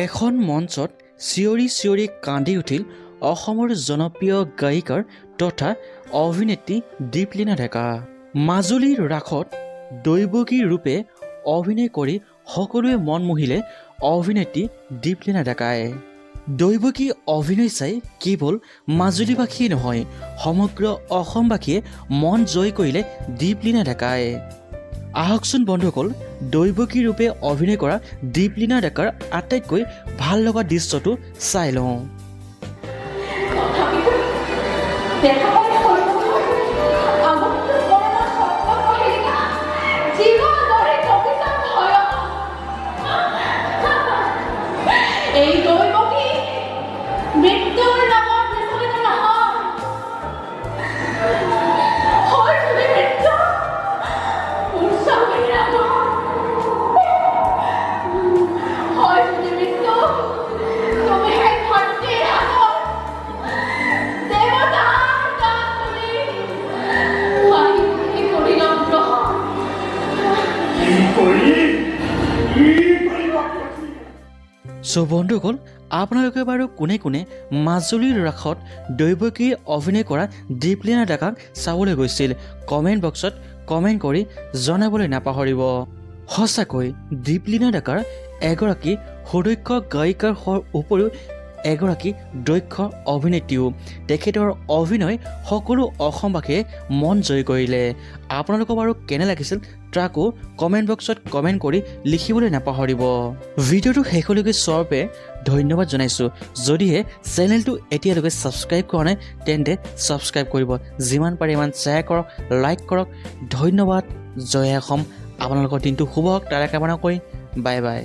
এখন মঞ্চত চিঞৰি চিঞৰি কান্দি উঠিল অসমৰ জনপ্ৰিয় গায়িকাৰ তথা অভিনেত্ৰী দীপলিনা ডেকা। মাজুলীৰ ৰাসত দৈৱকী ৰূপে অভিনয় কৰি সকলোৰে মন মুহিলে অভিনেত্ৰী দীপলিনা ডেকাই। দৈৱকী অভিনয় চাই কেৱল মাজুলীবাসীয়ে নহয়, সমগ্ৰ অসমবাসীয়ে মন জয় কৰিলে দীপলিনা ডেকাই। আহকচোন বন্ধুসকল, দৈৱকী ৰূপে অভিনয় কৰা দীপলিনা ডেকাৰ আটাইতকৈ ভাল লগা দৃশ্যটো চাই লওঁ। তথাপিতো দেখা পাই সৰ্বক্ষণ আগন্তুক মৰণৰ স্বপ্ন প্ৰহেলিকা জীৱন দৰে কপিছা ভয়ত। এই দৈৱকী মৃত্যুৰ নামত বিচলিত নহয়। হয় যদি মৃত্যু, মোৰ স্বামীৰ আগত। হয় যদি মৃত্যু, তুমি সেই ধৰিত্ৰীৰ হাতত দেৱতাৰ দান বুলি হাঁহি মুখে কৰি ল'ম গ্ৰহণ। কি কৰিম, কি কৰিম? চ' বন্ধুসকল, আপোনালোকে বাৰু কোনে কোনে মাজুলীৰ ৰাসত দৈৱকীৰ অভিনয় কৰা দীপলিনা ডেকাক চাবলৈ গৈছিল, কমেণ্ট বক্সত কমেণ্ট কৰি জনাবলৈ নাপাহৰিব। সঁচাকৈ দীপলিনা ডেকাৰ এগৰাকী সুদক্ষ গায়িকাৰ হোৱাৰ উপৰিও এগৰাকী দক্ষ অভিনেত্ৰীও। তেখেতৰ অভিনয় সকলো অসমবাসীয়ে মন জয় কৰিলে। আপোনালোকৰ বাৰু কেনে লাগিছিল, তাকো কমেণ্ট বক্সত কমেণ্ট কৰি লিখিবলৈ নাপাহৰিব। ভিডিঅ'টো শেষলৈকে চোৱাৰ বাবে ধন্যবাদ জনাইছোঁ। যদিহে চেনেলটো এতিয়ালৈকে ছাবস্ক্ৰাইব কৰা নাই, তেন্তে ছাবস্ক্ৰাইব কৰিব। যিমান পাৰে ইমান শ্বেয়াৰ কৰক, লাইক কৰক। ধন্যবাদ। জয় অসম। আপোনালোকৰ দিনটো শুভ হওক, তাৰে কামনা কৰি বাই বাই।